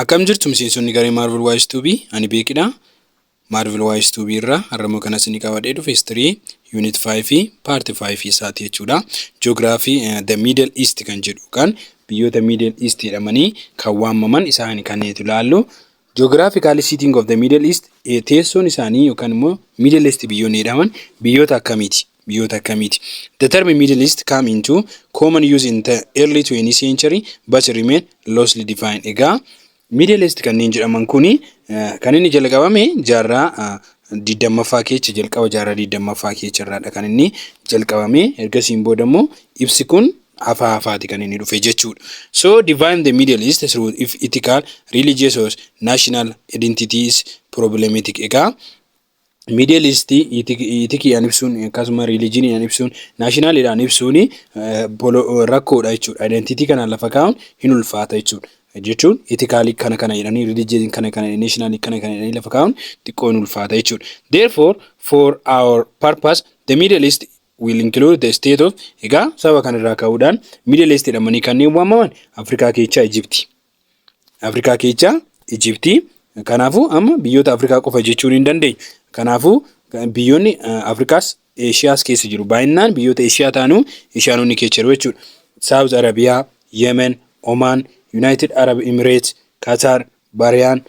Akkam jirtu miseensonni garee Marvel Wise Tube? Ani beekidha. Marvel Wise Tube irraa har'ammoo kanas ni qabadhee dhufe history unit 5 part 5 isaati jechuudha. Geography the Middle East kan jedhu kan biyyoota Middle East jedhamanii kan waamaman isaan kan nuti ilaallu. Geographical setting of the Middle East, teessoon isaanii yookaan immoo Middle East biyyoonni jedhaman biyyoota akkamiiti? Biyyoota akkamiiti? The term Middle East come into common use in the early 20th century but remain loosely defined. Egaa Middle East kanneen jedhaman kuni kan inni jalqabame jaarraa 20ffaa keessa, jalqaba jaarraa 20ffaa keessa irraadha kan inni jalqabame. Ergasiin booda immoo ibsi kun hafaa hafaati kan inni dhufe jechuudha. So define the Middle East through if ethical, religious or national identity is problematic. Egaa Middle East ethiciidhaan ibsuun, akkasuma religioniidhaan ibsuun, nationaliidhaan ibsuun rakkoodha jechuudha. Identity kanaan lafa kaa'uun hin ulfaata jechuudha. Jechuun ethicalii kana kana jedhanii, religion kana kana, nationalii kana kana jedhanii lafa kaa'uun xiqqoo hin ulfaata jechuudha. Therefore, for our purpose, the Middle East will include the state of, egaa saba kanarraa ka'uudhaan Middle East jedhamanii kanneen waamaman Afrikaa keessaa Egypti. Afrikaa keessaa Egypti. Kanaafuu amma biyyoota Afrikaa qofa jechuun hin dandeenyu. Kanaafuu biyyoonni Afrikaas Eeshiyaas keessa jiru. Baay'inaan biyyoota Eeshiyaa taanuu Eeshiyaanonni keessa jiru jechuudha. South Arabia, Yemen, Oman, United Arab Emirates, Qatar, Bahrain,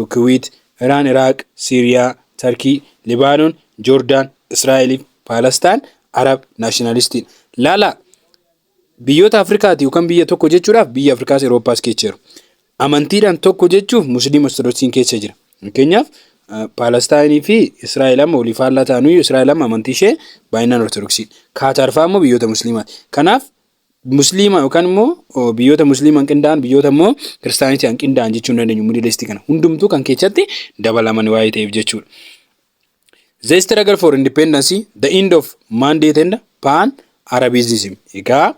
Kuwait, Iran, Iraq, Syria, Turkey, Lebanon, Jordan, Israa'el, Palestine, Arab nationalistiin. Laala, biyyoota Afrikaati yookaan biyya tokko jechuudhaaf biyya Afrikaas Awurooppaas keessa jiru. Amantiidhaan tokko jechuuf Musliima Ortodoksiin keessa jira. Fakkeenyaaf Paalestaayinii fi Israa'el amma walii faallaa ta'anuyyuu, Israa'el amma amantii ishee baay'inaan Ortodoksiidha. Kaataar fa'aa immoo biyyoota Musliimaati. Kanaaf Musliima yookaan immoo biyyoota Musliimaan qindaa'an, biyyoota immoo kiristaanitiin qindaa'an jechuu hin dandeenyu. Middle East kana hundumtuu kan keessatti dabalaman waa'ee ta'eef jechuudha. The struggle for independence, the end of mandate and pan Arabism. Egaa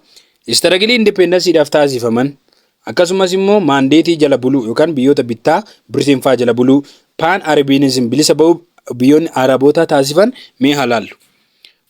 struggle independenceedhaaf taasifaman, akkasumas immoo mandateii jala buluu yookaan biyyoota bittaa Britain fa'aa jala buluu, pan Arabism, bilisa ba'uu biyyoonni Arabootaa taasifan mee haa laallu.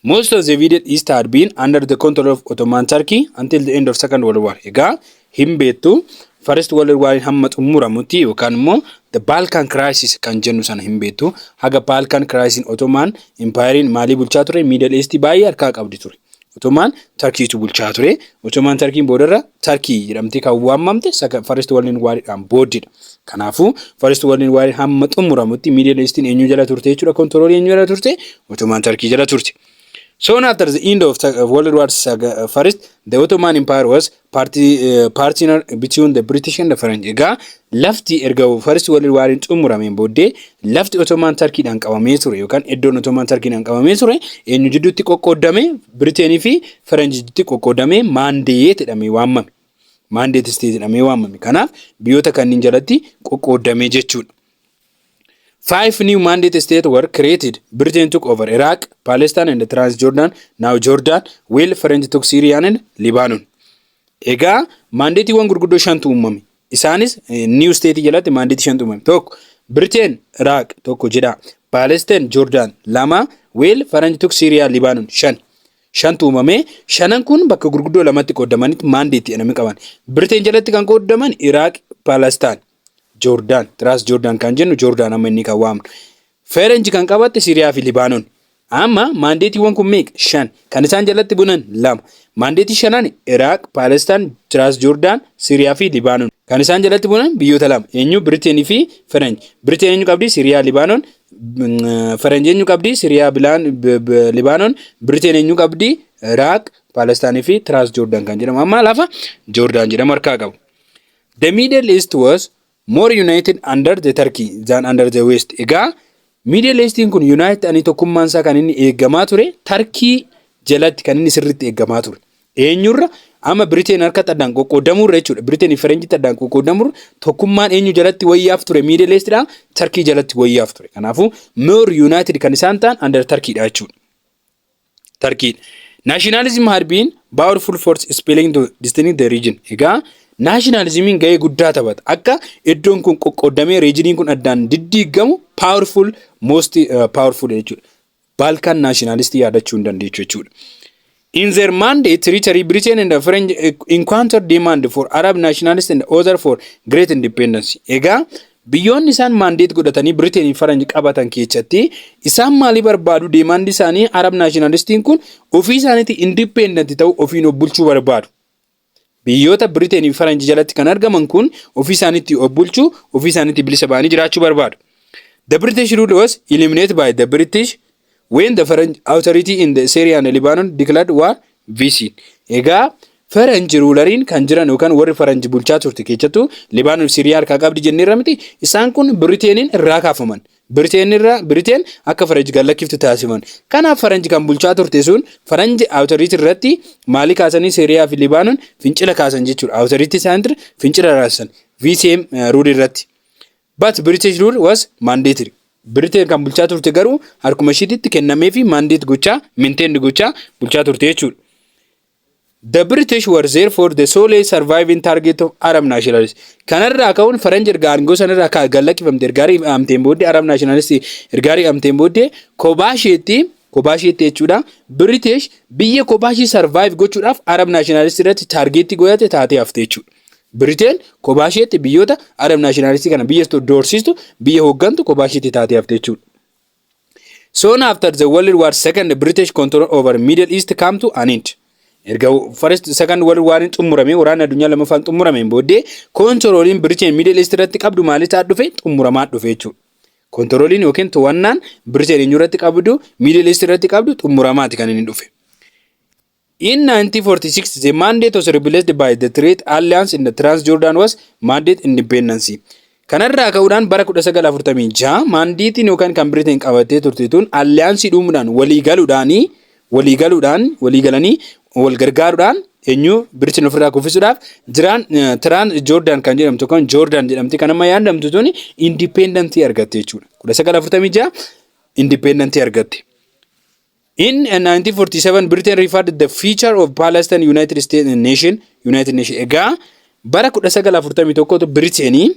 Most of the Middle East had been under the control of Ottoman Turkey until the end of Second World War. Egaa hin beektu, First World War hamma xumuramutti yookaan immoo the Balkan Crisis kan jennu sana hin beektu. Haga Balkan Crisis Ottoman Empire maalii bulchaa ture? Middle East baay'ee harkaa qabdi ture. Ottoman Turkeytu bulchaa ture. Ottoman Turkeyn boodarra Turkey jedhamtee kan waamamte First World War'dhaan booddedha. Kanaafuu First World War hamma xumuramutti Middle East eenyu jala turte jechuudha? Control eenyu jala turte? Ottoman Turkey jala turte. Soon after the end of World War First, the Ottoman Empire was partner between the British and the French. Egaa lafti erga First World War xumurameen booddee lafti Ottoman Turkeyidhaan qabamee ture yookaan iddoon Ottoman Turkeyidhaan qabamee ture eenyu jidduutti qoqqoodame? Briteenii fi French jidduutti qoqqoodame, mandate jedhamee waamame. Mandate state jedhamee waamame. Kanaaf biyyoota kanneen jalatti qoqqoodame jechuudha. Five new mandate states were created. Britain took over Iraq, Palestine and Transjordan, now Jordan, while French took Syria and Lebanon. Egaa mandateiiwwan gurguddoo shantu uumame. Isaanis new state jalatti mandateii shantu uumame. Tokko Britain Iraq tokko jedha. Palestine, Jordan lama, while French took Syria, Lebanon shan. Shantu uumame. Shanan kun bakka gurguddoo lamatti qoodamanitti mandateii jedhamee qaban. Britain jalatti kan qoodaman Iraq, Palestine, Joordaan, Transjordan kan jennu Joordaan amma inni kan waamnu. Ferenji kan qabatte Siiriyaa fi Libaanoon. Amma mandateiiwwan kun meeqa? Shan. Kan isaan jalatti bunan lama. Mandateii shanan Iraaq, Paalestaan, Transjordan, Siiriyaa fi Libaanoon. Kan isaan jalatti bunan biyyoota lama. Eenyu? Biriteenii fi Ferenji. Biriteen eenyu qabdi? Siiriyaa, Libaanoon. Ferenji eenyu qabdi? Siiriyaa, Libaanoon. Biriteen eenyu qabdi? Iraaq, Paalestaanii fi Transjordan kan jedhamu. Amma lafa Joordaan jedhamu harkaa qabu. The Middle East was more united under the Turkey than under the West. Egaa Middle Eastiin kun united ta'anii tokkummaan isaa kan inni eegamaa ture Turkey jalatti kan inni sirriitti eegamaa ture. Eenyurra? Amma Biriteen harka addaan qoqqoodamuurra jechuudha. Biriteen fi Ferenjitti addaan qoqqoodamuurra tokkummaan eenyu jalatti wayyaaf ture? Middle Eastidha. Turkey jalatti wayyaaf ture. Kanaafuu more united kan isaan ta'an under Turkeyidha jechuudha. Turkey. Nationalism had been powerful force spilling to distinct the region. Egaa nationalismiin gahee guddaa taphata. Akka iddoon kun qoqqoodamee regioniin kun addaan diddiigamu powerful, most powerful jechuudha. Balkan nationalistii yaadachuu hin dandeechu jechuudha. In their mandate territory, Britain and the French encountered demand for Arab nationalists and other for great independence. Egaa biyyoonni isaan mandate godhatanii Britain fi Faranj qabatan keessatti isaan maalii barbaadu? Demand isaanii Arab nationalistiin kun ofii isaaniitti independent ta'uu, ofiin of bulchuu barbaadu. Biyyoota Britain fi Faranj jalatti kan argaman kun ofii isaaniitti of bulchuu, ofii isaaniitti bilisa ba'anii jiraachuu barbaadu. The British rule was eliminated by the British when the French authority in the Syria and Lebanon declared war VC. Egaa French ruleriin kan jiran yookaan warri Faranj bulchaa turte keessattuu Libaanoon fi Siriyaa harkaa qabdi jenneerra miti, isaan kun Biriteeniin irraa kaafaman. Biriteen irraa Biriteen akka Faranj gad lakkiftu taasifaman. Kanaaf Faranj kan bulchaa turte sun Faranj authority irratti maalii kaasanii? Siriyaa fi Libaanoon fincila kaasan jechuudha. Authority isaanii fincila raasan VCM rule irratti. But British rule was mandatory. Britain kan bulchaa turte garuu harkuma ishiitti kennamee fi mandate gochaa, maintain gochaa bulchaa turte jechuudha. The British were therefore the sole surviving target of Arab nationalists. Kanarraa ka'uun Faranj erga aangoo sanarraa gad lakkifamte, erga ari'amteen booddee, Arab nationalists erga ari'amteen booddee, kophaa isheetti jechuudha. British biyya kophaa ishee survive gochuudhaaf Arab nationalists irratti target godhate taatee hafte jechuudha. Britain kophaa isheetti biyyoota Arab nationalists kana biyya doorsistu, biyya hooggantu kophaa isheetti taatee hafte jechuudha. Soon after the World War II, British control over Middle East came to an end. Erga First Second World War xumurame, waraanni addunyaa lammaffaan xumurameen booddee, controliin Britain Middle East irratti qabdu maali ta'aa dhufe? Xumuramaa dhufe jechuudha. Controliin yookiin to'annaan Britain eenyu irratti qabdu, Middle East irratti qabdu xumuramaati kan inni dhufe. In 1946, the mandate was replaced by the Trade Alliance in the Transjordan was mandate independence. Kanarraa ka'uudhaan bara 1946 mandateiin yookaan kan Britain qabattee turte tun alliance uumuudhaan, walii galuudhaan, walii galanii wal gargaaruudhaan eenyu Britain ofirraa kuffisuudhaaf jiraan Transjordan kan jedhamtu, kan Jordan jedhamti kan amma yaadamtu tun, independentii argatte jechuudha. 1946 independentii argatte. In 1947, Britain referred the future of Palestine United States Nation, United Nation. Egaa bara 1941 Britainii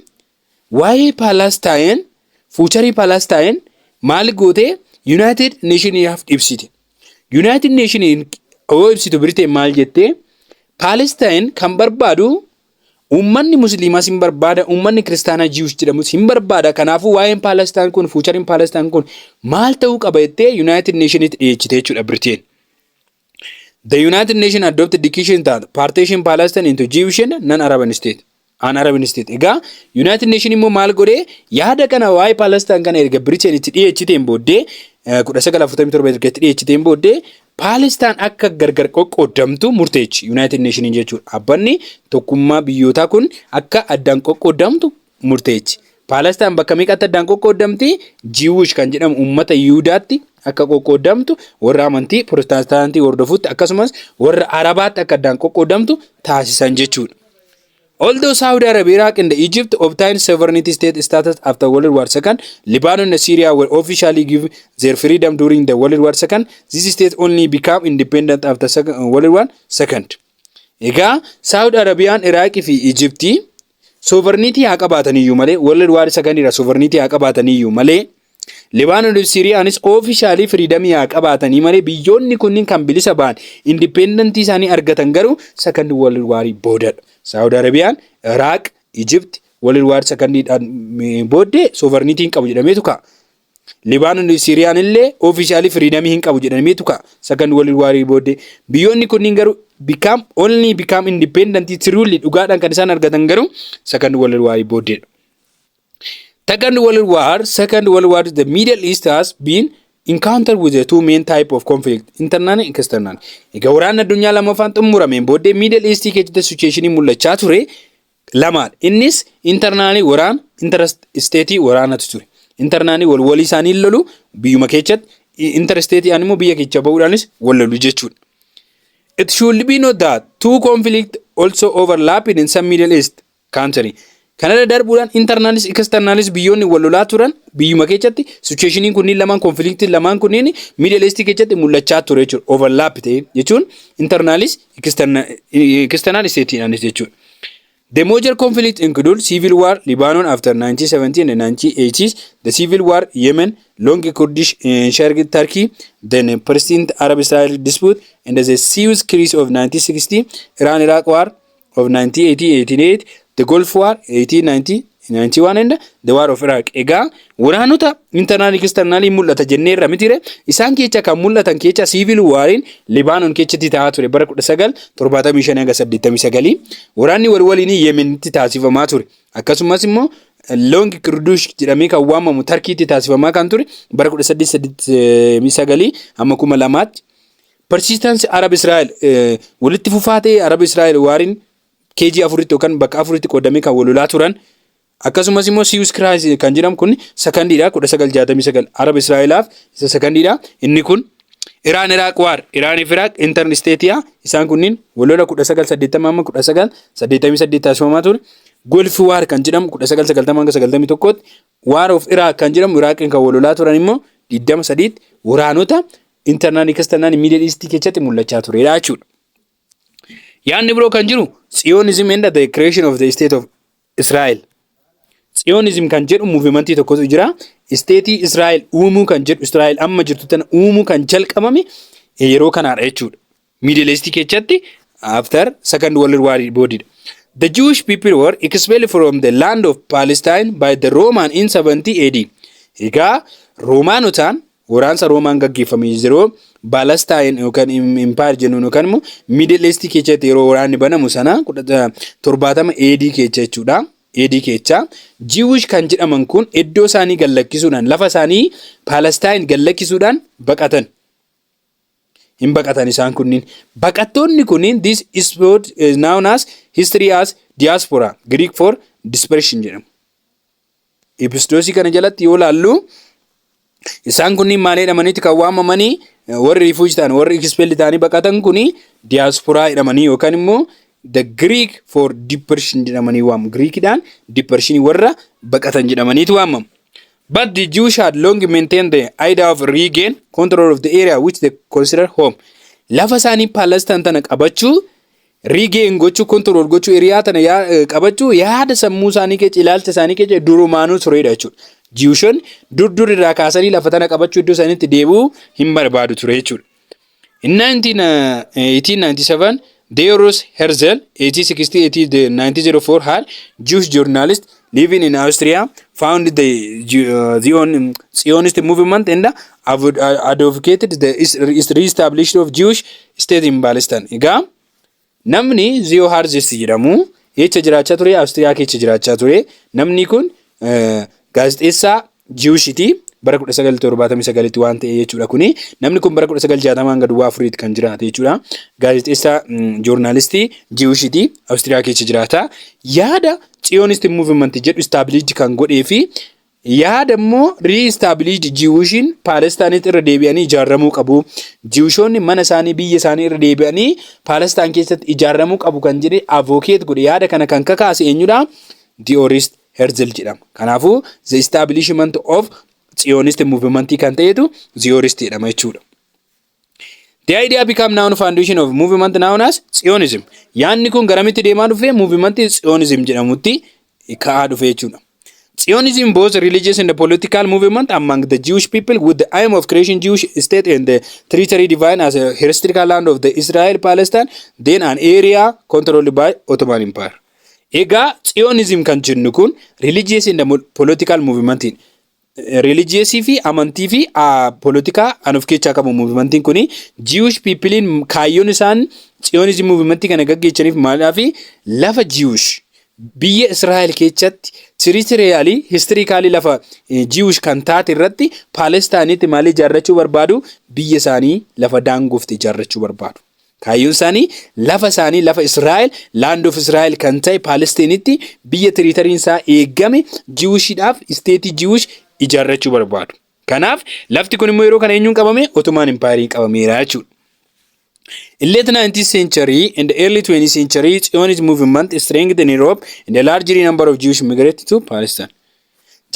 waa'ee Palestine, future Palestine maal goote? United Nationiif ibsite. United Nation yoo ibsitu Britain maal jettee? Palestine kan barbaadu uummanni musliimaas hin barbaada, uummanni kiristaanaa Jewish jedhamus hin barbaada. Kanaafuu waa'een Palestine kun, futureiin Palestine kun maal ta'uu qaba jettee United Nationitti dhiyeessite jechuudha Britain. The United Nations adopted decision that partition Palestine into Jewish and non-Arab state. An Arab state. Egaa United Nation immoo maal godhee? Yaada kana, waa'ee Palestine kana, erga Britain itti dhiyeessiteen booddee, 1947 erga itti dhiyeessiteen booddee, Palestine akka gargar qoqqoodamtu murteechi United Nation jechuudha. Dhaabbanni tokkummaa biyyootaa kun akka addaan qoqqoodamtu murteechi. Palestine bakka meeqatti addaan qoqqoodamti? Jewish kan jedhamu uummata Yihudaatti akka qoqqoodamtu, warra amantii Pirotestaantii hordofutti, akkasumas warra Arabaatti akka addaan qoqqoodamtu taasisan jechuudha. Although Saudi Arabia, Iraq and Egypt obtained sovereignty state status after World War II, Lebanon and Syria were officially given their freedom during the World War II. This state only became independent after second, World War II. Egaa Saudi Arabiyaan, Iraaqii fi Egyptii sovereignty haa qabaataniyyuu malee, World War II irra sovereignty haa qabaataniyyuu malee, Libaanon fi Siiriyaanis officially freedomii haa qabaatanii malee, biyyoonni kunniin kan bilisa ba'an, independentii isaanii argatan garuu Second World War boodadha. Saawud Arabiyaan, Iraaq, Egypt World War Secondiidhaan booddee sovereignty hin qabu jedhameetu ka'a. Libaanon fi Siiriyaan illee officially freedomii hin qabu jedhameetu ka'a. Second World War booddee biyyoonni kunniin garuu become only become independent truly, dhugaadhaan kan isaan argatan garuu Second World War booddeedha. Second World War, the Middle East has been encountered with the two main type of conflict, internal and external. Egaa waraanni addunyaa lammaffaan xumurameen booddee Middle East keessatti situation mul'achaa ture lamaadha. Innis internal waraan, interstate waraanatu ture. Internal wal walii isaanii lolu biyyuma keessatti, interstate immoo biyya keessa bahuudhaanis wal lolu jechuudha. It should be noted that two conflict also overlapping in some Middle East country. Kanarra darbuudhaan internalis externalis biyyoonni wal lolaa turan biyyuma keessatti situationiin kunniin lamaan, conflictiin lamaan kunniin Middle East keessatti mul'achaa ture jechuudha. Overlap ta'e jechuun internalis external stateiidhaanis jechuudha. The major conflict include civil war Lebanon after 1970 and 1980s, the civil war Yemen, long Kurdish Sharqi Turkey, then persistent Arab-Israel dispute, and the Suez Crisis of 1960, Iran-Iraq War of 1980-88, the Gulf War 1890 91 and the War of Iraq. Egaa waraanota internal external mul'ata jenneerra mitire? Isaan keessa kan mul'atan keessa civil wariin Libaanon keessatti ta'aa ture bara 1975 hanga 89. Waraanni wal waliin Yemenitti taasifamaa ture. Akkasumas immoo Long Kurdish jedhamee kan waamamu Tarkiitti taasifamaa kan ture bara 1889 hamma 2000tti. Persistence Arab Israel, walitti fufaa ta'e Arab Israel wariin keejii afuritti yookaan bakka afuritti qoodamee kan wal lolaa turan. Akkasumas immoo Suez Crisis kan jedhamu kun secondiidha, 1969 Arab Israa'elaaf isa secondiidha. Inni kun Iraan Iraaq War, Iraanii fi Iraaq intern stateiyaa, isaan kunniin walola 1980 amma 1988 taasifamaa ture. Gulf War kan jedhamu 1990 hanga 91tti, War of Iraq kan jedhamu Iraaqiin kan walolaa turan immoo 23tti, waraanota internal external Middle East keessatti mul'achaa turedha jechuudha. Yaadni biroo kan jiru Zionism and the creation of the state of Israel. Zionism kan jedhu movementii tokkotu jira. Stateii Israa'el uumuu kan jedhu, Israa'el amma jirtu tana uumuu kan jalqabame yeroo kanaadha jechuudha. Middle East keessatti after Second World War boodidha. The Jewish people were expelled from the land of Palestine by the Roman in 70 AD. Egaa Roomaanotaan waraansa Roomaan gaggeeffame yeroo Palestine yookaan Empire jennuun yookaan immoo Middle East keessatti yeroo waraanni banamu sana 70 AD keessa jechuudha. AD keessa Jewish kan jedhaman kun iddoo isaanii gallakkisuudhaan, lafa isaanii Palestine gallakkisuudhaan baqatan. Hin baqatan isaan kunniin. Baqattoonni kunniin, this is what is known as history as diaspora, Greek for dispersion jedhamu. Episodeii kana jalatti yoo laallu, isaan kunniin maal jedhamaniiti kan waamamanii? Warri refugee ta'an, warri expelled ta'anii baqatan kuni diaspora jedhamanii yookaan immoo the Greek for dispersion jedhamanii waamamu. Greekidhaan dispersion, warra baqatan jedhamaniitu waamamu. But the Jews had long maintained the idea of regain control of the area which they consider home. Lafa isaanii Palestine tana qabachuu, regain gochuu, control gochuu, area tana qabachuu yaada sammuu isaanii keessa, ilaalcha isaanii keessa durumaanuu turedha jechuudha. Jewshoonni dur dur irraa kaasanii lafa tana qabachuu, iddoo isaaniitti deebi'uu hin barbaadu ture jechuudha. In 1897, Theodor Herzl, 1868-1904, had Jewish journalist living in Austria, founded the Zionist movement and advocated the re-establishment of Jewish state in Palestine. Egaa namni Theo Herzl jedhamu eessa jiraachaa ture? Awustiriyaa keessa jiraachaa ture. Namni kun gaazexeessaa Jewishiti. Bara 1979tti waan ta'e jechuudha kuni. Namni kun bara 1960 hanga duwwaa afuriitti kan jiraate jechuudha. Gaazexeessaa, journalistii Jewishiti, Awustiriyaa keessa jiraata. Yaada Zionist movement jedhu establish kan godhee fi yaada immoo re-established Jewishiin Paalestaanitti irra deebi'anii ijaaramuu qabu. Jewishoonni mana isaanii, biyya isaanii irra deebi'anii Paalestaan keessatti ijaaramuu qabu kan jedhe advocate godhe, yaada kana kan kakaase eenyudha? Theodor Herzl jedhama. Kanaafuu the establishment of Zionist movement kan ta'etu Zionist jedhama jechuudha. The idea become now foundation of movement known as Zionism. Yaadni kun garamitti deemaa dhufe? Movement Zionism jedhamutti ka'aa dhufe jechuudha. Zionism both religious and political movement among the Jewish people with the aim of creation Jewish state and the territory defined as a historical land of the Israel Palestine, then an area controlled by Ottoman Empire. Egaa Zionism kan jennu kun religious and political movement, religious fi amantii fi politikaa an of keessaa qabu. Movementiin kuni Jewish peoplein kaayyoon isaan Zionism movementii kana gaggeessaniif maaliidhaa fi lafa Jewish biyya Israa'el keessatti territorialii historicalii lafa Jewish kan taate irratti Paalestaanitti maalii ijaarrachuu barbaadu? Biyya isaanii lafa daangofte ijaarrachuu barbaadu. Kaayyoon isaanii lafa isaanii, lafa Israa'el, land of Israel kan ta'e Paalestinitti biyya territoryn isaa eegame Jewishiidhaaf stateii Jewish ijaarrachuu barbaadu. Kanaaf lafti kun immoo yeroo kana eenyuun qabame? Ottoman Empire qabameera jechuudha. In late 19th century and the early 20th century, Zionist movement strengthened in Europe and a large number of Jewish migrated to Palestine.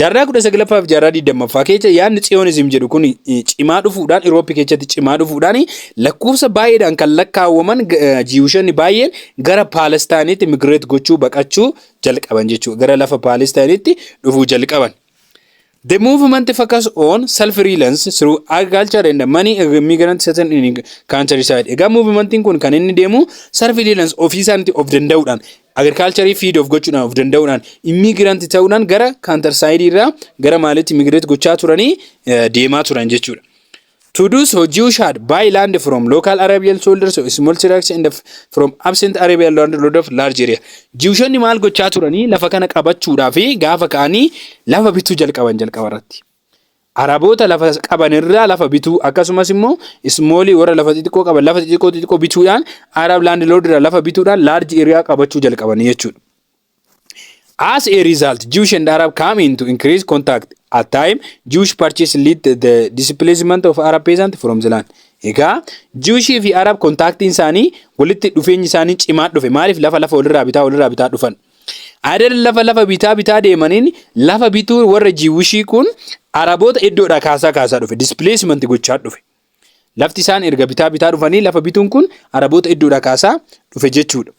Jaarraa 19ffaa fi jaarraa 20ffaa keessa yaadni Zionism jedhu kun cimaa dhufuudhaan, Irooppii keessatti cimaa dhufuudhaan, lakkoofsa baay'eedhaan kan lakkaawwaman Jewishonni baay'een gara Paalestaanitti migrate gochuu, baqachuu jalqaban jechuudha. Gara lafa Paalestaanitti dhufuu jalqaban. The movement focus on self-reliance through agriculture and many immigrant settled in countryside. Egaa movementiin kun kan inni deemu self-reliance, ofii isaaniitti of danda'uudhaan, agriculture feed of gochuudhaan, of danda'uudhaan, immigrant ta'uudhaan gara countryside irraa gara maalitti immigrate gochaa turanii deemaa turan jechuudha. To do so, Jewish had buy land from local Arabian soldiers or small tracts and from absent Arabian landlord of large area. Jewishonni maal gochaa turanii? Lafa kana qabachuudhaaf gaafa ka'anii lafa bituu jalqaban jalqaba irratti. Araboota lafa qaban irraa lafa bituu, akkasumas immoo smallii warra lafa xixiqqoo qaban lafa xixiqqoo xixiqqoo bituudhaan, Arab landlord irraa lafa bituudhaan large area qabachuu jalqabanii jechuudha. As a result, Jewish and Arab come into increased contact. At time, Jewish purchase lead the displacement of Arab peasant from the land. Egaa Jewishii fi Arab contactiin isaanii, walitti dhufeenyi isaanii cimaa dhufe. Maaliif? Lafa walirraa bitaa dhufan. Aadaan lafa bitaa bitaa deemaniin lafa bituu warra Jewishii kun Araboota iddoodhaa kaasaa kaasaa dhufe. Displacement gochaa dhufe. Lafti isaan erga bitaa bitaa dhufanii lafa bituun kun Araboota iddoodhaa kaasaa dhufe jechuudha.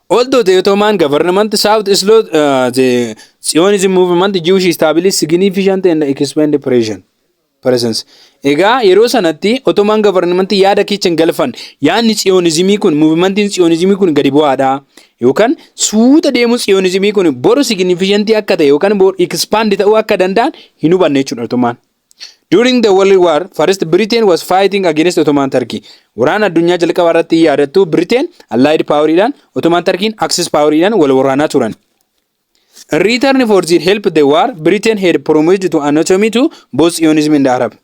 Although the Ottoman government sought slow the Zionism movement, Jewish established significant and expanded presence. Egaa yeroo sanatti Ottoman government yaada keessa hin galfan. Yaadni Zionismii kun, movementiin Zionismii kun gadi bu'aadha. Yookaan suuta deemu Zionismii kun boru significant akka ta'e yookaan boru expand ta'uu akka danda'an hin hubanne jechuudha Ottoman. During the World War First, Britain was fighting against Ottoman Turkey. Waraana addunyaa jalqabaa irratti yaadattu, Britain Allied Poweriidhaan, Ottoman Turkeyn Axis Poweriidhaan wal waraanaa turan. In return for their help the war, Britain had promised to autonomy to both Zionism and Arab.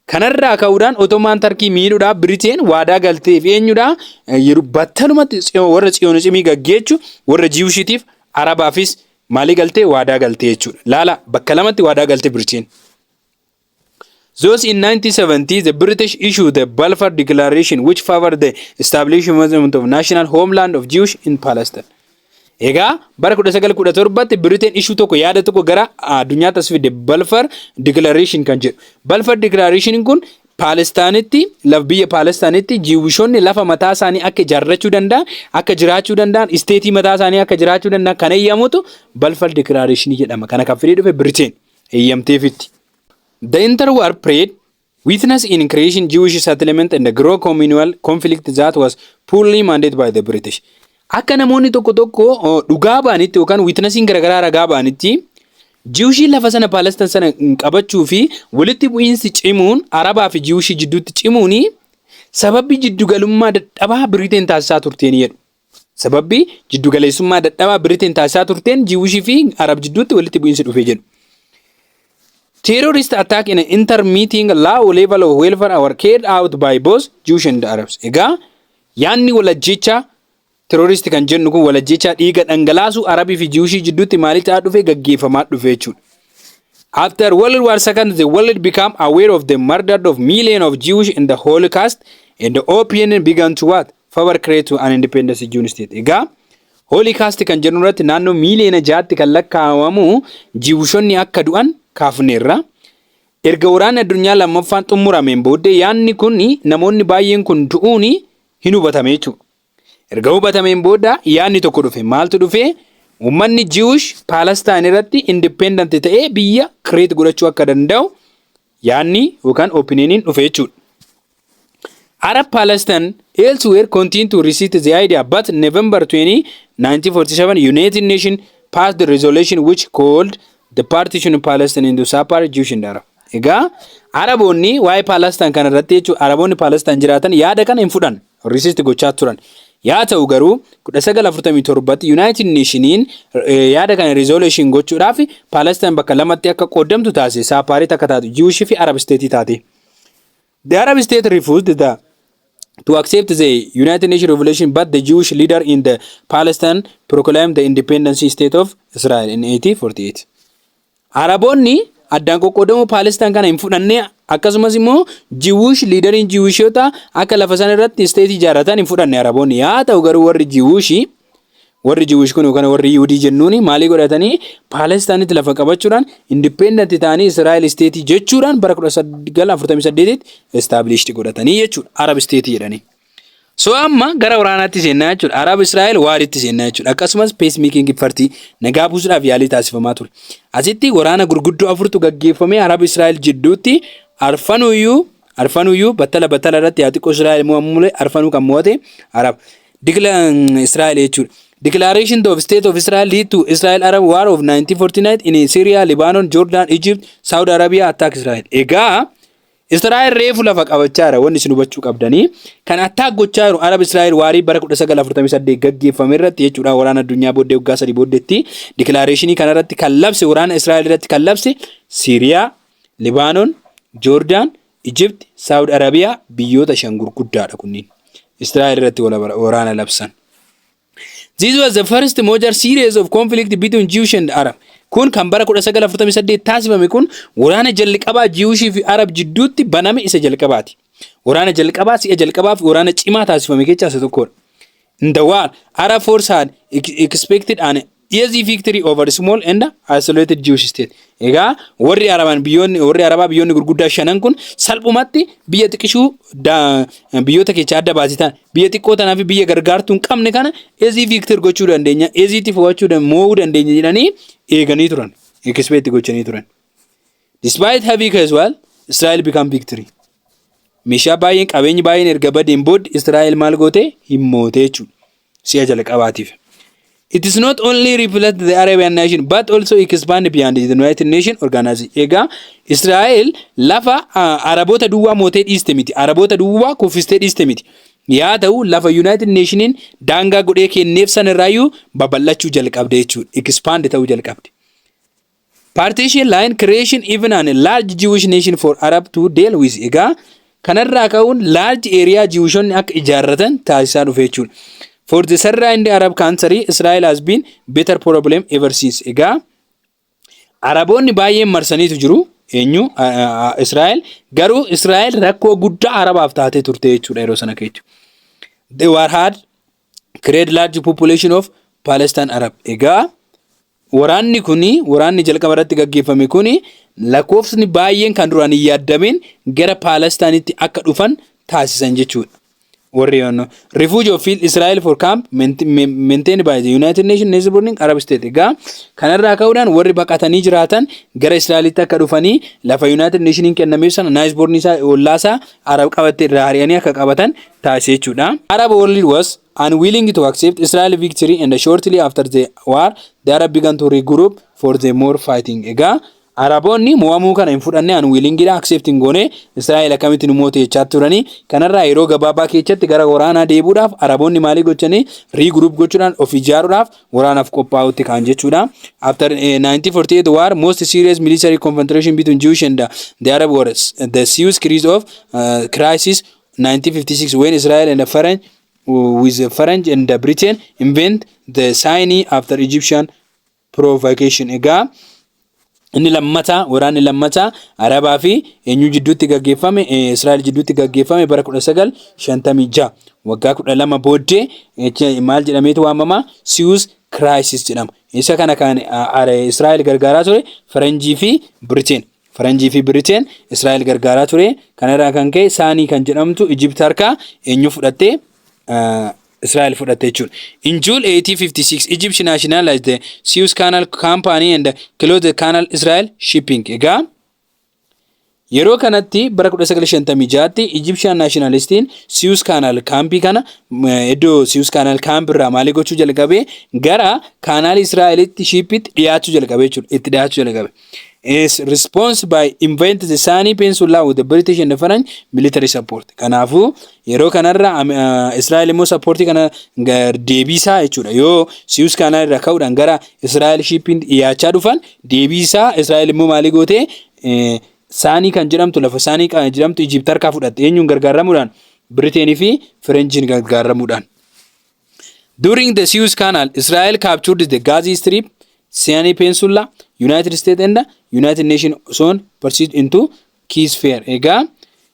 Kanarraa ka'uudhaan Ottoman Turkey miidhuudhaaf Britain waadaa galtee fi eenyudha yeroo battalumatti warra Zionismii gaggeessu, warra Jewishitiif, Arabaafis maalii galtee? Waadaa galtee jechuudha. Laala, bakka lamatti waadaa galtee Britain. Thus in 1970, the British issued the Balfour Declaration, which favored the establishment of national homeland of Jewish in Palestine. Egaa bara 1917tti Britain issue tokko, yaada tokko gara addunyaatti as fide, Balfour Declaration kan jedhu. Balfour Declaration kun Paalestaanitti, biyya Paalestaanitti Jewishonni lafa mataa isaanii akka ijaarrachuu danda'an, akka jiraachuu danda'an, stateii mataa isaanii akka jiraachuu danda'an kan eeyyamutu Balfour Declaration jedhama. Kana kan fidee dhufe Britain eeyyamteefitti. The interwar period witnessed in creation Jewish settlement and the grow communal conflict that was poorly managed by the British. Akka namoonni tokko tokko dhugaa ba'anitti yookaan witnessiin garaagaraa ragaa ba'anitti, Jewishii lafa sana, Paalestaan sana qabachuu fi walitti bu'iinsi cimuun Arabaa fi Jewishii jidduutti cimuun sababbi jiddugalummaa dadhabaa Biriteen taasisaa turteen jedhu. Sababbi jiddugaleessummaa dadhabaa Biriteen taasisaa turteen Jewishii fi Arab jidduutti walitti bu'iinsi dhufe jedhu. Terrorist attack in intermittent low level of warfare were carried out by both Jewish and Arabs. Egaa yaanni walajjecha terrorist kan jennu kun, walajjecha dhiiga dhangalaasuu Arabii fi Jewishii jidduutti maalitti ta'aa dhufe? Gaggeeffamaa dhufe jechuudha. After World War II, the world became aware of the murder of millions of Jewish in the Holocaust and the opinion began to what? Favor create an independent Jewish state. Egaa Holocaust kan jennu irratti naannoo miiliyoona 6tti kan lakkaa'amu Jewishonni akka du'an kaafneerra. Erga waraanni addunyaa lammaffaan xumurameen booddee yaadni kun, namoonni baay'een kun du'uun hin hubatame jechuudha. Erga hubatameen booda yaadni tokko dhufe. Maaltu dhufe? Uummanni Jewish Palestine irratti independent ta'ee biyya create godhachuu akka danda'u yaadni yookaan opinioniin dhufe jechuudha. Arab Palestine elsewhere continue to resist the idea, but November 20, 1947 United Nations passed the resolution which called the partition of Palestine into separate Jewish and Arab. Egaa Araboonni waa'ee Palestine kana irratti jechuudha, Araboonni Palestine jiraatan yaada kana hin fudhan, resist gochaa turan. Yaa ta'u garuu 1947tti United Nationiin yaada kana resolution gochuudhaaf Palestine bakka lamatti akka qoodamtu taasise, separate akka taatu, Jewish fi Arab state taate. The Arab state refused to accept the United Nations resolution, but the Jewish leader in the Palestine proclaimed the independence state of Israel in 1848. Araboonni addaan qoqqoodamuu Palestine kana hin fudhanne, akkasumas immoo Jewish leaderiin Jewishoota akka lafa sana irratti state ijaarratan hin fudhanne Araboonni. Yaa ta'u garuu warri Jewish Warri Jewish kun yookaan warri Yihudii jennuun maalii godhatanii? Paalestaanitti lafa qabachuudhaan, independent ta'anii, Israa'el state jechuudhaan bara 1948 established godhatanii jechuudha. Arab state jedhanii. So amma gara waraanaatti seennaa jechuudha. Arab Israa'el waritti seennaa jechuudha. Akkasumas peace making effort, nagaa buusuudhaaf yaalii taasifamaa ture. Asitti waraana gurguddoo afurtu gaggeeffamee Arab Israa'el jidduutti. Arfanuyyuu battala battala irratti yaa xiqqoo Israa'el mo'amu, arfanuu kan mo'ate Arab. Dikla Israa'el jechuudha. Declaration of State of Israel lead to Israel Arab War of 1949 in Syria, Lebanon, Jordan, Egypt, Saudi Arabia attack Israel. Egaa Israa'el reefu lafa qabachaa jira. Wanni isin hubachuu qabdanii kan attack gochaa jiru Arab Israa'el warii bara 1948 gaggeeffame irratti jechuudha. Waraana addunyaa booddee waggaa 3 booddeetti declaration kana irratti kan labse, waraana Israa'el irratti kan labse, Siiriyaa, Libaanon, Joordaan, Egypt, Saudi Arabiyaa, biyyoota shan gurguddaadha kunniin. Israa'el irratti waraana labsan. This was the first major series of conflict between Jewish and Arab. Kun kan bara 1948 taasifame kun waraana jalqabaa Jewishii fi Arab jidduutti baname isa jalqabaati. Waraana jalqabaa si'a jalqabaa fi waraana cimaa taasifame keessaa isa tokkodha. In the war, Arab force had expected an easy victory over small and isolated Jewish state. Egaa warri Arabaan biyyoonni warri Arabaa biyyoonni gurguddaa shanan kun salphumatti biyya xiqqishuu biyyoota keessaa adda baasitan, biyya xiqqoo tanaa fi biyya gargaartuu hin qabne kana easy victory gochuu dandeenya, easytti fo'achuu, mo'uu dandeenya jedhanii eeganii turan. Expect gochanii turan. Despite heavy casualty, Israel become victory. Meeshaa baay'een, qabeenyi baay'een erga badeen booda Israa'el maal goote? Hin moote jechuudha. Si'a jalqabaatiif. It is not only reflect the Arabian nation but also expand beyond the United Nation organization. Egaa Israa'el lafa Araboota duwwaa mootee dhiiste miti. Araboota duwwaa kuffistee dhiiste miti. Yaa ta'u, lafa United Nationiin daangaa godhee kenneef sanirraayyuu babal'achuu jalqabde jechuudha. Expand ta'uu jalqabde. Partition line creation even an large Jewish nation for Arab to deal with. Egaa kanarraa ka'uun large area Jewishonni akka ijaarratan taasisaa dhufe jechuudha. For the surrounding Arab country, Israel has been bitter problem ever since. Egaa Araboonni baay'een marsaniitu jiru. Eenyu? Israa'el. Garuu Israa'el rakkoo guddaa Arabaaf taatee turte jechuudha yeroo sana keessa. The war had created large population of Palestine Arab. Egaa waraanni kuni, waraanni jalqaba irratti gaggeeffame kuni, lakkoofsni baay'een kan duraan hin yaadamin gara Palestinitti akka dhufan taasisan jechuudha. Warri yoonno refugee of field Israel for camp maintained by the United Nations neighboring Arab state. Egaa kanarraa ka'uudhaan warri baqatanii jiraatan gara Israa'elitti akka dhufanii lafa United Nationiin kennameef sana neighboring isaa, ollaasaa Arab qabatte irraa ari'anii akka qabatan taasise jechuudha. Arab world was unwilling to accept Israel victory, and shortly after the war the Arab began to regroup for the more fighting. Egaa Araboonni mo'amuu kana hin fudhanne, unwillingidha, accept hin goone. Israa'el akkamitti nu moote jechaa turanii. Kanarraa yeroo gabaabaa keessatti gara waraanaa deebi'uudhaaf Araboonni maalii gochanii? Regroup gochuudhaan, of ijaaruudhaaf, waraanaaf qophaa'utti ka'an jechuudha. After 1948 war, most serious military confrontation between Jewish and the Arab was the Suez crisis of crisis 1956, when Israel and the French with the French and the Britain invade the Sinai after Egyptian provocation. Egaa inni lammataa, waraanni lammataa Arabaa fi eenyu jidduutti gaggeeffame? Israa'el jidduutti gaggeeffame bara 1956, waggaa 12 booddee. Maal jedhameetu waamama? Suez Crisis jedhama. Isa kana kan Israa'el gargaaraa ture Faranjii fi Britain. Faranjii fi Britain Israa'el gargaaraa ture. Kanarraa kan ka'e Saanii kan jedhamtu Ijipt harkaa eenyu fudhattee? Israa'el fudhatte jechuudha. In June 1856, Egypt nationalized the Suez Canal Company and closed the canal Israel shipping. Egaa yeroo kanatti bara 1956tti Egyptian nationalistiin Suez Canal Company kana, iddoo Suez Canal Company irraa maalii gochuu jalqabe? Gara kaanaal Israa'elitti shipitti dhiyaachuu jalqabe jechuudha. Itti dhiyaachuu jalqabe. Is response by invade the Sinai Peninsula with the British and the French military support. Kanaafuu yeroo kanarra Israa'el immoo supportii kana deebiisaa jechuudha. Yoo Suez Canal irraa ka'uudhaan gara Israa'el shipiin dhiyaachaa dhufan, deebiisaa Israa'el immoo maalii gootee? Saanii kan jedhamtu, lafa Saanii kan jedhamtu Ijipt harkaa fudhatte. Eenyuun gargaaramuudhaan? Biriteenii fi Firenjiin gargaaramuudhaan. During the Suez Canal, Israel captured the Gaza Strip, Sinai Peninsula, United States and the United Nations soon pursued into ceasefire. Egaa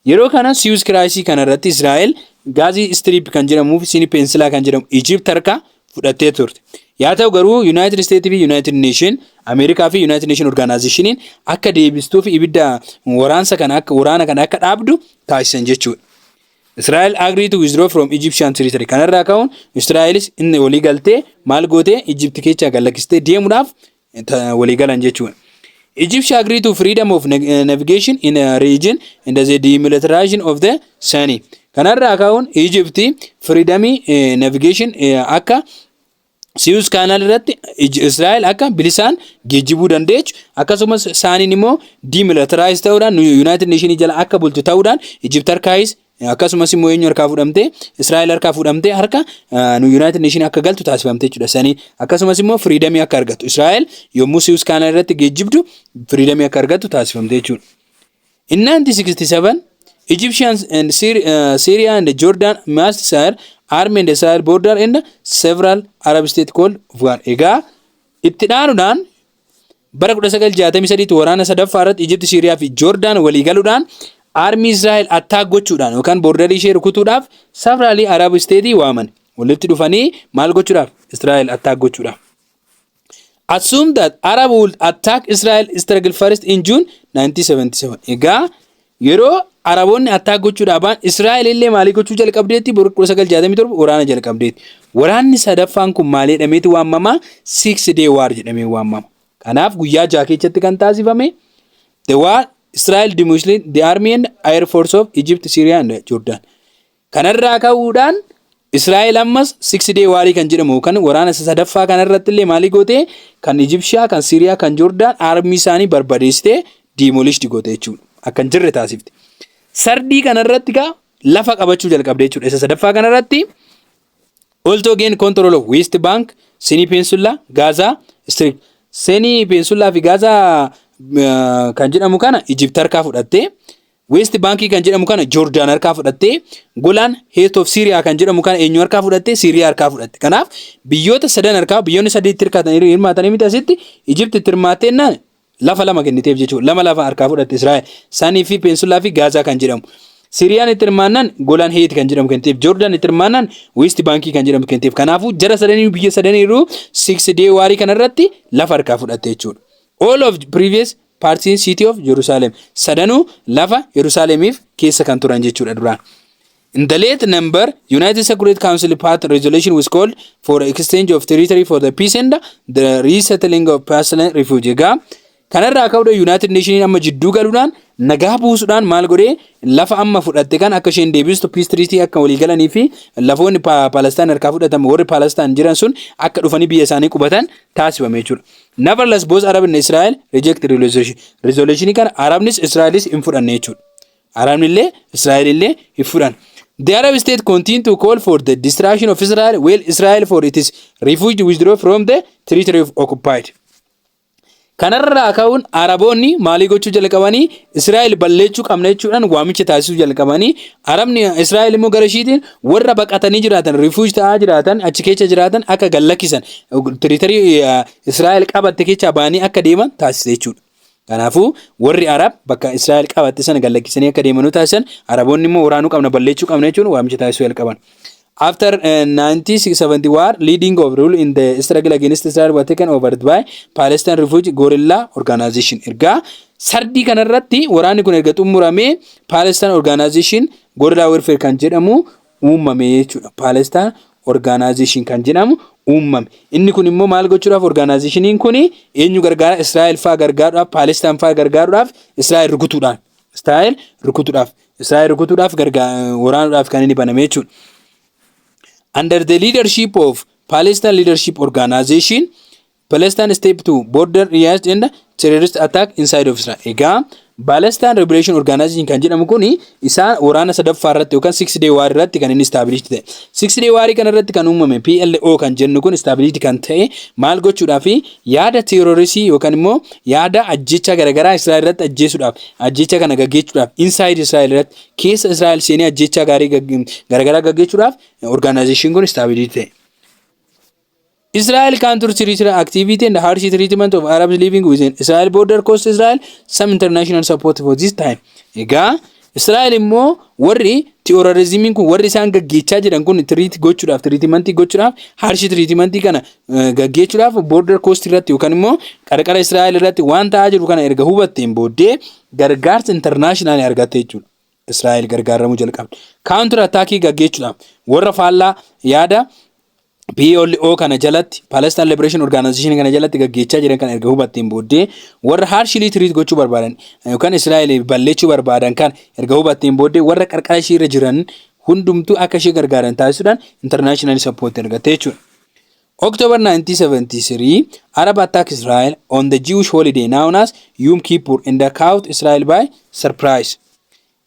yeroo kana Suez Crisis kana irratti Israa'el Gaza Strip kan jedhamuu fi Sinai Peninsula kan jedhamu Ijipt harkaa fudhattee turte. Yaa ta'u garuu, United States fi United Nation, Ameerikaa fi United Nation Organizationiin akka deebistuu fi ibidda waraansa kana akka waraana kana akka dhaabdu taasisan jechuudha. Israel agreed to withdraw from Egyptian territory. Kanarraa ka'uun Israa'elis inni walii galtee maal gootee, Egypt keessaa gad lakkistee deemuudhaaf walii galan jechuudha. Egypt agreed to freedom of navigation in a region and the demilitarization of the Sinai. Kanarraa ka'uun Egypt freedomii navigation akka Suez Canal irratti Israa'el akka bilisaan geejjibuu dandeechu, akkasumas Sinain immoo demilitarize ta'uudhaan United Nation jala akka bultu ta'uudhaan, Egypt harkaayis akkasumas immoo eenyu harkaa fudhamtee, Israa'el harkaa fudhamtee harka United Nation akka galtu taasifamte jechuudha. Sanii akkasumas immoo freedomii akka argattu, Israa'el yommuu Suez Canal irratti geejjibdu freedomii akka argattu taasifamte jechuudha. In 1967, Egyptians and Syria and Jordan massed their army and Israel border and several Arab states called war. Egaa itti dhaanuudhaan bara 1963 waraana sadaffaa irratti Egypt, Syria fi Jordan walii galuudhaan army Israa'el attack gochuudhaan yookaan borderii ishee rukutuudhaaf several Arab state waaman. Walitti dhufanii maal gochuudhaaf? Israa'el attack gochuudhaaf. Assume that Arab would attack Israel struggle first in June 1977. Egaa yeroo Araboonni attack gochuudhaaf ba'an, Israa'el illee maalii gochuu jalqabdeetti? Bara 1967 waraana jalqabdeetti. Waraanni sadaffaan kun maal jedhameeti waamama? Six Day War jedhamee waamama. Kanaaf guyyaa 6 keessatti kan taasifame The war Israel demolished the army and air force of Egypt, Syria and Jordan. Kanarraa ka'uudhaan Israa'el ammas Six Day War kan jedhamu kan waraana isa sadaffaa kanarratti illee maalii goote? Kan Egyptiyaa, kan Syriyaa, kan Jordan army isaanii barbadeessitee demolished goote jechuudha. Akka hin jirre taasifte. Thirdii kanarratti gaa lafa qabachuu jalqabde jechuudha. Isa sadaffaa kanarratti also gain control of West Bank, Sinai Peninsula, Gaza Strip. Sinai Peninsula fi Gaza kan jedhamu kana Egypt harkaa fudhattee, West Bank kan jedhamu kana Jordan harkaa fudhattee, Golan Heights of Syria kan jedhamu kana eenyu harkaa fudhattee? Syria harkaa fudhatte. Kanaaf biyyoota sadan harkaa, biyyoonni sadiitti hirkaatanii hirmaatanii miti, asitti Egypt itti hirmaattee naan lafa lama kenniteef jechuudha. Lama lafa harkaa fudhatte Israa'el. Sinai fi Peninsula fi Gaazaa kan jedhamu. Siriyaan itti hirmaannaan Golan Heights kan jedhamu kenniteef. Jordan itti hirmaannaan West Bank kan jedhamu kenniteef. Kanaafuu jara sadanii, biyya sadaniiruu Six Day War kanarratti lafa harkaa fudhatte jechuudha. All of previous parts city of Jerusalem. Sadanuu lafa Yerusaalemiif keessa kan turan jechuudha duraan. In the late November, United Security Council passed resolution was called for exchange of territory for the peace and the resettling of Palestinian refugee. Egaa kanarraa ka'uudhaan United Nation amma jidduu galuudhaan nagaa buusuudhaan maal godhee, lafa amma fudhatte kan akka isheen deebistu, peace treaty akka walii galanii fi lafoonni Palestine harkaa fudhatamu, warri Palestine jiran sun akka dhufanii biyya isaanii qubatan taasifame jechuudha. Nevertheless, both Arab and Israel reject resolution. Resolution kana Arabnis Israelis hin fudhanne jechuudha. Arabni illee Israel illee hin fudhanne. The Arab state continue to call for the destruction of Israel, while Israel for its refugee withdraw from the territory of occupied. Kanarraa ka'uun Araboonni maalii gochuu jalqabanii? Israa'el balleechuu qabna jechuudhaan waamicha taasisuu jalqabanii. Arabni Israa'el immoo gara ishiitiin warra baqatanii jiraatan, refugee ta'aa jiraatan, achi keessa jiraatan akka gallakkisan, territory Israa'el qabatte keessaa ba'anii akka deeman taasise jechuudha. Kanaafuu warri Arab bakka Israa'el qabatte sana gallakkisanii akka deemanuu taasisan. Araboonni immoo waraanuu qabna, balleechuu qabna jechuun waamicha taasisuu jalqaban. After 1970 war, leading of role in the struggle against Israel was taken over by Palestine Refugee Guerrilla Organization. Ergaa thirdii kanarratti waraanni kun erga xumuramee Palestine Organization Guerrilla Warfare kan jedhamu uumame jechuudha. Palestine Organization kan jedhamu uumame. Inni kun immoo maal gochuudhaaf? Organizationiin kun eenyu gargaara? Israa'el faa gargaaruudhaaf, Palestine faa gargaaruudhaaf, Israa'el rukutuudhaan. Israa'el rukutuudhaaf. Israa'el rukutuudhaaf waraanuudhaaf kan inni baname jechuudha. Under the leadership of Palestine Leadership Organization, Palestine step to border riot and terrorist attack inside of Israel. Egaa Palestine Liberation Organization kan jedhamu kuni isaan waraana sadaffaa irratti yookaan Six Day War irratti kan inni established ta'e. Six Day War kana irratti kan uumame PLO kan jennu kun established kan ta'e maal gochuudhaaf? Yaada terroristii yookaan immoo yaada ajjecha garaagaraa Israa'el irratti ajjeesuudhaaf, ajjecha kana gaggeessuudhaaf, inside Israa'el irratti, keessa Israa'el seenee ajjecha gaarii garaagaraa gaggeessuudhaaf organization kun established ta'e. Israel counter territorial activity and harsh treatment of Arabs living within Israel border cost Israel some international support for this time. Egaa Israa'el immoo warri terrorismiin kun, warri isaan gaggeechaa jiran kun, treat gochuudhaaf, treatmentii gochuudhaaf, harsh treatmentii kana gaggeechuudhaaf border coast irratti yookaan immoo qarqara Israa'el irratti waan ta'aa jiru kana erga hubatteen booddee gargaarsa internationalii argatte jechuudha. Israa'el gargaaramuu jalqabde. Counter attackii gaggeechuudhaaf warra faallaa yaada PLO kana jalatti, Palestine Liberation Organization kana jalatti gaggeechaa jiran kana erga hubatteen booddee, warra harshly treat gochuu barbaadan yookaan Israa'el balleechuu barbaadan kan erga hubatteen booddee, warra qarqara ishee irra jiran hundumtuu akka ishee gargaaran taasisuudhaan international support argatte jechuudha. October 1973, Arab attack Israel on the Jewish holiday known as Yom Kippur and caught Israel by surprise.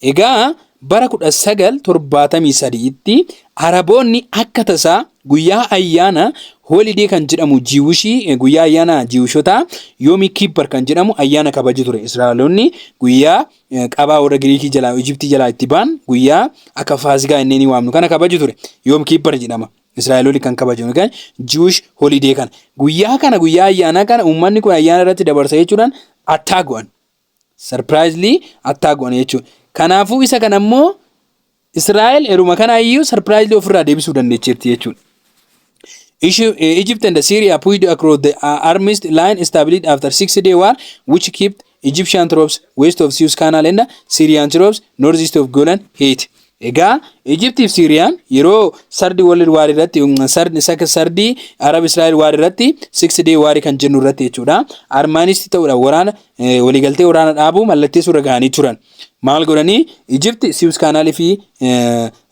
Egaa bara 1973tti Araboonni akka tasaa guyyaa ayyaana holiday kan jedhamu Jewishii, guyyaa ayyaana Jewishotaa Yom Kippur kan jedhamu ayyaana kabaju ture. Israa'eloonni guyyaa qabaa warra Giriikii jalaa, Ijiptii jalaa itti ba'an, guyyaa akka Faasigaa inni ni waamnu kana kabaju ture. Yom Kippur jedhama. Israa'eloonni kan kabaju kan Jewish holiday kana. Guyyaa kana, guyyaa ayyaanaa kana, uummanni kun ayyaana irratti dabarsa jechuudhaan attack godhan. Surprisingly attack godhan jechuudha. Kanaafuu isa kana immoo Israa'el eruma kana iyyuu surprisingly ofirraa deebisuu dandeecheerti jechuudha. Egypt and Syria pushed across the armistice line established after 6 day war, which kept Egyptian troops west of Suez Canal and Syrian troops northeast of Golan Heights. Egaa Egyptii fi Siiriyaan yeroo Third World War irratti, Third Arab Israel War irratti, 6 day war kan jennu irratti jechuudha. Armistice ta'uudhaan waraana waliigaltee waraana dhaabuu mallatteessuu irra gahanii turan. Maal godhanii? Egypt Suez Canalii fi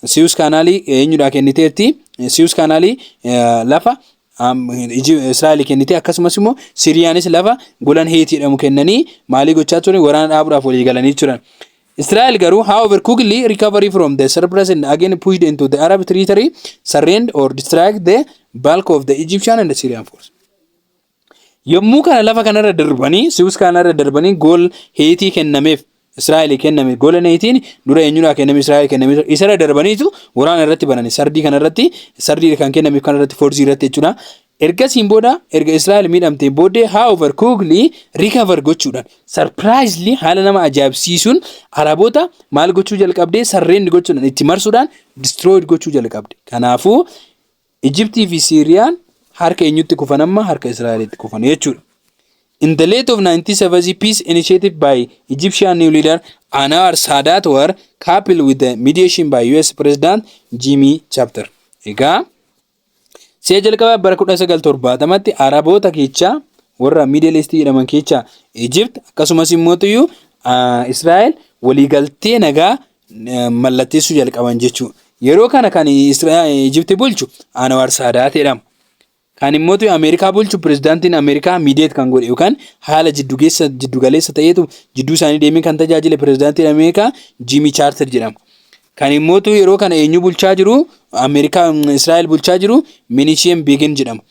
Suez Canalii eenyudhaa kenniteerti? Suez Canalii lafa Israa'el kennite. Akkasumas immoo Siiriyaanis lafa Golan Heights jedhamu kennanii maalii gochaa turan? Waraana dhaabuudhaaf walii galanii turan. Israel garuu, however, quickly recovery from the surprise and again pushed into the Arab territory, surrender or distract the bulk of the Egyptian and the Syrian force. Yommuu kana lafa kanarra darbanii, Suez kanarra darbanii, Golan Heights kennameef, Israa'el kenname, Golan Heightsiin dura eenyudhaa kenname? Israa'el kenname. Isarra darbaniitu waraana irratti banani. Thirdii kanarratti, thirdii kan kennameef kanarratti, forceii irratti jechuudha. Ergasiin booda, erga Israa'el miidhamtee booddee, however, quickly recover gochuudhaan, surprisingly, haala nama ajaa'ibsiisuun Araboota maal gochuu jalqabdee? Surrender gochuudhaan, itti marsuudhaan destroyed gochuu jalqabde. Kanaafuu Ijiptii fi Siiriyaan harka eenyutti kufan amma? Harka Israa'elitti kufan jechuudha. In the late of 1970, peace initiative by Egyptian new leader Anwar Sadat were coupled with the mediation by US President Jimmy Carter. Egaa si'a jalqabaa bara 1970tti Araboota keessaa, warra Middle East jedhaman keessaa, Egypt akkasumas immoo Israa'el waliigaltee nagaa mallatteessuu jalqaban jechuudha. Yeroo kana kan Egypt bulchu Anwar Sadat jedhama. Kan immoo Ameerikaa bulchu, pirezidaantiin Ameerikaa mediate kan godhe yookaan haala jiddugaleessa ta'eetu jidduu isaanii deemee kan tajaajile pirezidaantiin Ameerikaa Jimmy Carter jedhama. Kan immoo yeroo kana eenyu bulchaa jiru? Ameerikaa, Israa'el bulchaa jiru Menachem Begin jedhama.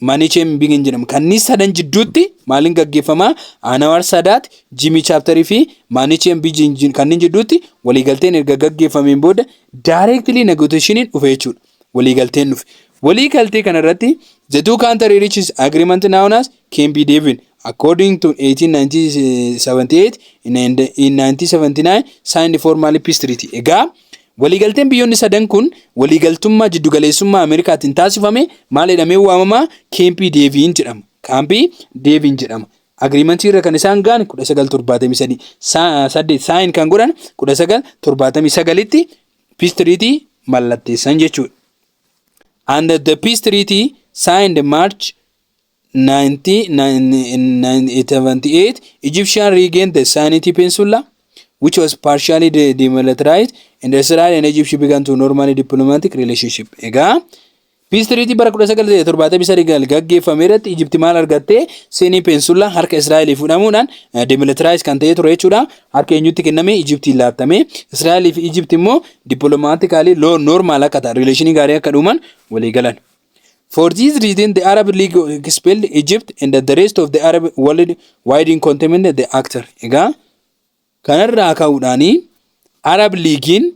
Menachem Begin jedhama. Kanneen sadan jidduutti maaliin gaggeeffamaa? Anwar Sadat, Jimmy Carterii fi Menachem Begin kanneen jidduutti waliigalteen erga gaggeeffameen booda directly negotiationiin dhufe jechuudha. Waliigalteen dhufe. Waliigaltee kanarratti the two countries reaches agreement known as Camp David according to 1878 in 1979 signed formally peace treaty. Egaa waliigalteen biyyoonni sadan kun waliigaltummaa jiddugaleessummaa Ameerikaatiin taasifame maal jedhamee waamama? Camp David jedhama. Camp David jedhama. Agreementii irra kan isaan ga'an 1973, saddeet sign kan godhan 1979tti peace treaty mallatteessan jechuudha. And the peace treaty signed March 1978, Egyptian regained the Sinai Peninsula, which was partially demilitarized, and Israel and Egypt began to normally diplomatic relationship. Egaa peace treaty bara 1973 gaggeeffame irratti Egypt maal argatte? Sinai Peninsula harka Israa'elii fudhamuudhaan demilitarize kan ta'e ture jechuudha. Harka eenyutti kenname? Egyptiin laattame. Israa'elii fi Egypt immoo diplomatically normal akka ta'an, relationii gaarii akka dhuuman walii galan. For this reason, the Arab League expelled Egypt and the rest of the Arab world widely condemned the actor. Egaa kanarraa ka'uudhaani Arab Leaguein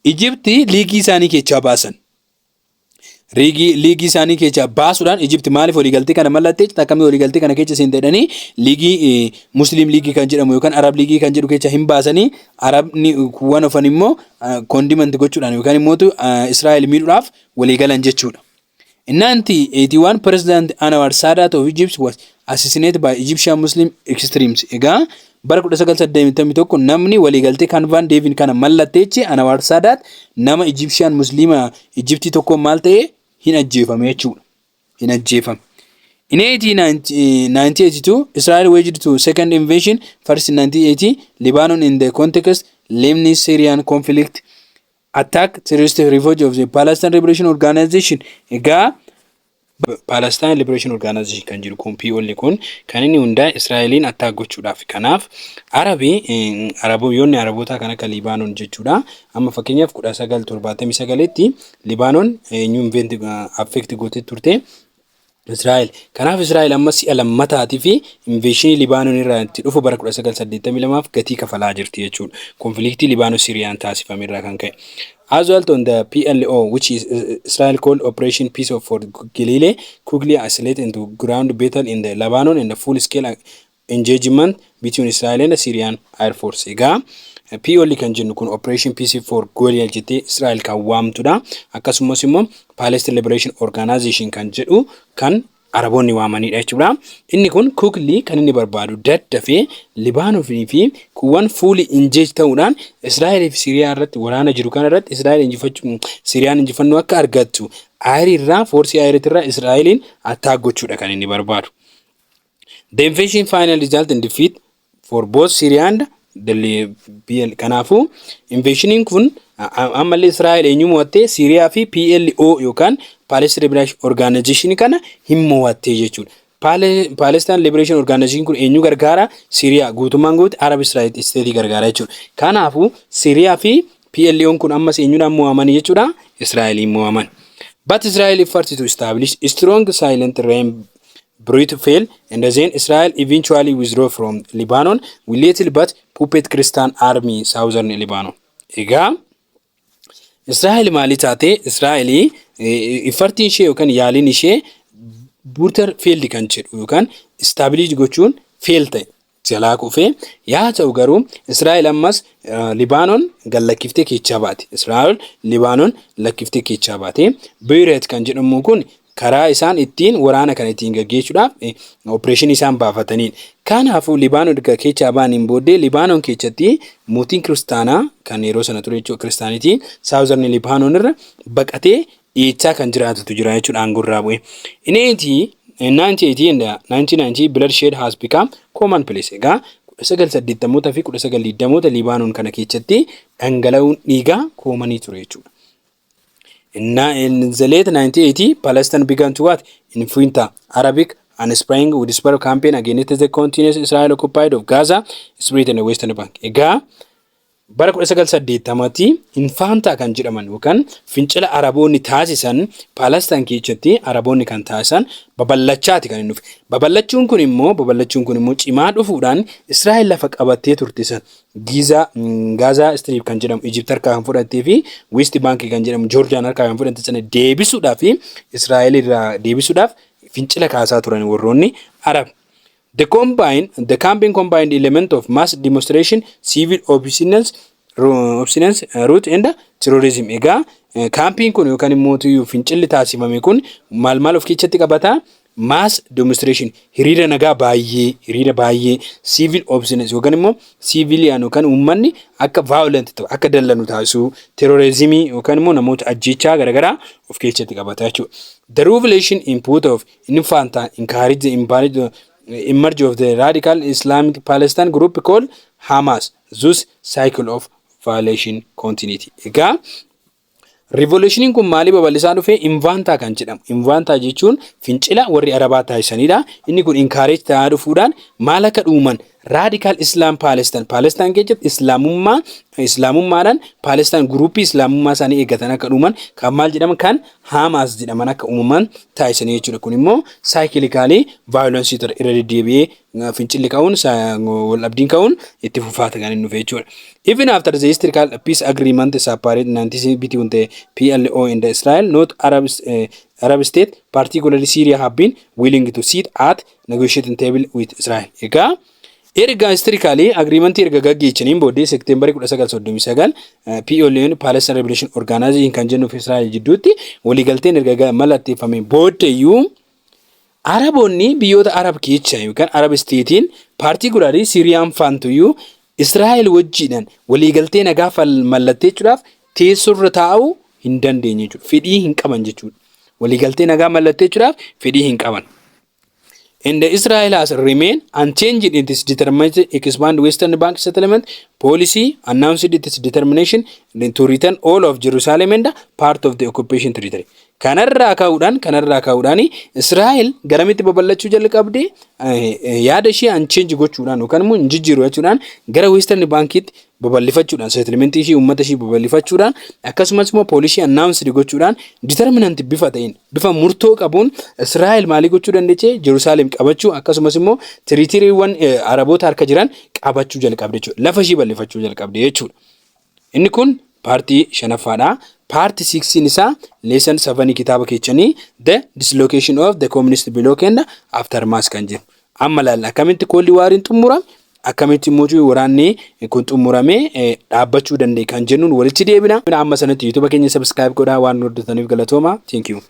Egypt leagueii isaanii keessaa baasan. League isaanii keessaa baasuudhaan Ijipti maaliif waliigaltee kana mallattee, akkamii waliigaltee kana keessa seente jedhanii league Muslim League kan jedhamu yookaan Arab League kan jedhu keessa hin baasanii, Arabni kuuwwan ofan immoo condemn gochuudhaan yookaan immoo Israa'el miidhuudhaaf waliigalan jechuudha. In 1981, President Anwar Sadat of Egypt was assassinated by Egyptian Muslim extremists. Egaa bara 1981 namni waliigaltee Camp David kana mallatteechi Anwar Sadat nama Egyptian Muslima Egyptii tokkoon maal ta'e, hin ajjeefame jechuudha. Hin ajjeefame. In 1982, Israel waged to second invasion, first in 1980, Lebanon in the context Lebanese-Syrian conflict, attack terrorist refuge of the Palestine Liberation Organization. Egaa Palestine Liberation Organization kan jiru kun, PLO kun, kan inni hundaa'e Israa'eliin attack gochuudhaaf. Kanaaf Arabii Araboonni Arabootaa kan akka Libaanoon jechuudha. Amma fakkeenyaaf 1979tti Libaanoon eenyuun invade affect gootee turte? Israa'el. Kanaaf Israa'el amma si'a lammataatii fi invasion Libaanoon irraa itti dhufu bara 1982 gatii kafalaa jirti jechuudha. Conflict Libaanoon Siriyaan taasifame irraa kan ka'e. As well on the PLO, which is Israel called Operation Peace of for Galilee, quickly escalated into ground battle in the Lebanon and the full scale engagement between Israel and the Syrian Air Force. Egaa PLO kan jennu kun Operation Peace for Galilee jettee Israel kan waamtudha. Akkasumas immoo Palestine Liberation Organization kan jedhu kan Araboonni waamanidha jechuudha. Inni kun quickly kan inni barbaadu daddafee Libaanoonii fi kuuwwan fully engage ta'uudhaan Israa'elii fi Siiriyaa irratti waraana jiru kana irratti Israa'el injifachuu, Siiriyaan injifannoo akka argattu air irraa, force air irraa Israa'eliin attack gochuudha kan inni barbaadu. The invasion final result in defeat for both Syria and the PL. Kanaafuu invasioniin kun ammallee Israa'el eenyu mo'attee? Siiriyaa fi PLO yookaan Palestine Liberation Organization kana hin mo'attee jechuudha. Palestine Liberation Organization kun eenyu gargaara? Siiriyaa guutummaan guutuu Arab Israel State gargaara jechuudha. Kanaafuu Siiriyaa fi PLO'n kun ammas eenyudhaan mo'amanii jechuudha? Israa'eliin mo'aman. But Israel efforts to establish strong silent regime Beirut failed, and then Israel eventually withdrew from Lebanon with little but puppet Christian army southern Lebanon. Egaa Israa'el maali taate? Israa'el effortiin ishee yookaan yaaliin ishee butter failed kan jedhu yookaan establish gochuun fail ta'e, jalaa kufee. Yaa ta'u garuu Israa'el ammas Libaanoon gad lakkiftee keessaa baate. Israa'el Libaanoon lakkiftee keessaa baate. Beirut kan jedhamu kun karaa isaan ittiin waraana kana ittiin gaggeessuudhaaf operation isaan baafataniidha. Kanaafuu Libaanoon erga keessaa ba'aniin booddee Libaanoon keessatti mootiin kiristaanaa kan yeroo sana ture jechuudha, kiristaanitii southern Libaanoon irra baqatee dhiyeechaa kan jiraatutu jira jechuudha aangoo bu'e. In 1980 and 1990, bloodshed has become commonplace. Egaa 1980moota fi 1920moota Libaanoon kana keessatti dhangala'uun dhiigaa common ture jechuudha. In the late 1980, Palestine began to what? Intifada, Arabic and Spring widespread campaign against the continuous Israel occupied of Gaza Strip and the Western Bank. Egaa bara 1980tti Intifada kan jedhaman yookaan fincila Araboonni taasisan, Palestine keessatti Araboonni kan taasisan babal'achaati kan inni dhufe. Babal'achuun kun immoo cimaa dhufuudhaan Israa'el lafa qabattee turte san Gaazaa Strip kan jedhamu Egypt harkaa kan fudhattee fi West Bank kan jedhamu Joordaan harkaa kan fudhatte sana deebisuudhaaf, Israa'el irraa deebisuudhaaf fincila kaasaa turan warroonni Arab. The campaign combined element of mass demonstration, civil obedience, riot and terrorism. Egaa campaign kun yookaan immoo fincilli taasifame kun maal maal of keessatti qabata? Mass demonstration, hiriira nagaa baay'ee, hiriira baay'ee, civil obedience yookaan immoo civilian yookaan uummanni akka violent ta'u, akka dallanu taasisuu, terrorism yookaan immoo namoota ajjeechaa garaagaraa of keessatti qabata jechuudha. The revolution input of Intifada encouraged the emerge of the radical Islamic Palestine group called Hamas. Thus cycle of violation continuity. Egaa revolutioniin kun maalii babal'isaa dhufe? Intifada kan jedhamu. Intifada jechuun fincila warri Arabaa taasisanidha. Inni kun encourage ta'aa dhufuudhaan maal akka dhuuman radical Islam Palestine. Palestine keessatti Islaamummaadhaan Palestine groupii Islaamummaa isaanii eeggatan akka dhuuman, kan maal jedhaman, kan Haamaas jedhaman akka uumaman taasisanii jechuudha. Kun immoo cyclicalii violenceii ture, irra deddeebi'ee fincilli ka'uun, wal dhabdiin ka'uun itti fufaata kan inni dhufe jechuudha. Even after the historical peace agreement separate 19 between the PLO and Israel, not Arab state, particularly Syria, have been willing to sit at negotiating table with Israel. Egaa erga historically agreementii erga gaggeessaniin booddee Septemberii 1939 PLO'n, Palestine Liberation Organization kan jennuuf, Israel jidduutti waliigalteen erga mallatteeffamee booddeeyyuu, Araboonni biyyoota Arab keessa yookaan Arab stateiin, particularly Siiriyaan faantuyyuu, Israa'el wajjiidhaan waliigaltee nagaa mallatteessuudhaaf teessoorra taa'uu hin dandeenye jechuudha. Fedhii hin qaban jechuudha. Waliigaltee nagaa mallatteessuudhaaf fedhii hin qaban. And Israel has remained unchanged in its determination to expand Western Bank settlement policy, announced its determination to return all of Jerusalem and part of the occupation territory. Kanarraa ka'uudhaan Israa'el garamitti babal'achuu jalqabde? Yaada ishee unchange gochuudhaan yookaan immoo hin jijjiiru jechuudhaan gara Western Bankiitti babal'ifachuudhaan, settlementii ishee, uummata ishee babal'ifachuudhaan, akkasumas immoo policy announced gochuudhaan, determinant bifa ta'een, bifa murtoo qabuun Israa'el maalii gochuu dandeechee? Jerusalem qabachuu, akkasumas immoo territoryiiwwan Araboota harka jiran qabachuu jalqabde jechuudha. Lafa ishee bal'ifachuu jalqabde jechuudha. Inni kun partii shanaffaadha. Part sixiin isaa lesson sevenii kitaaba keessanii, The Dislocation of the Communist Bloc and Aftermath kan jedhu. Amma laalla, akkamitti Cold Wariin xumurame, akkamitti immoo waraanni kun xumuramee dhaabbachuu danda'e kan jennuun walitti deebina. Amma sanatti YouTube keenya subscribe godhaa. Waan hordofaniif galatooma. Thank you.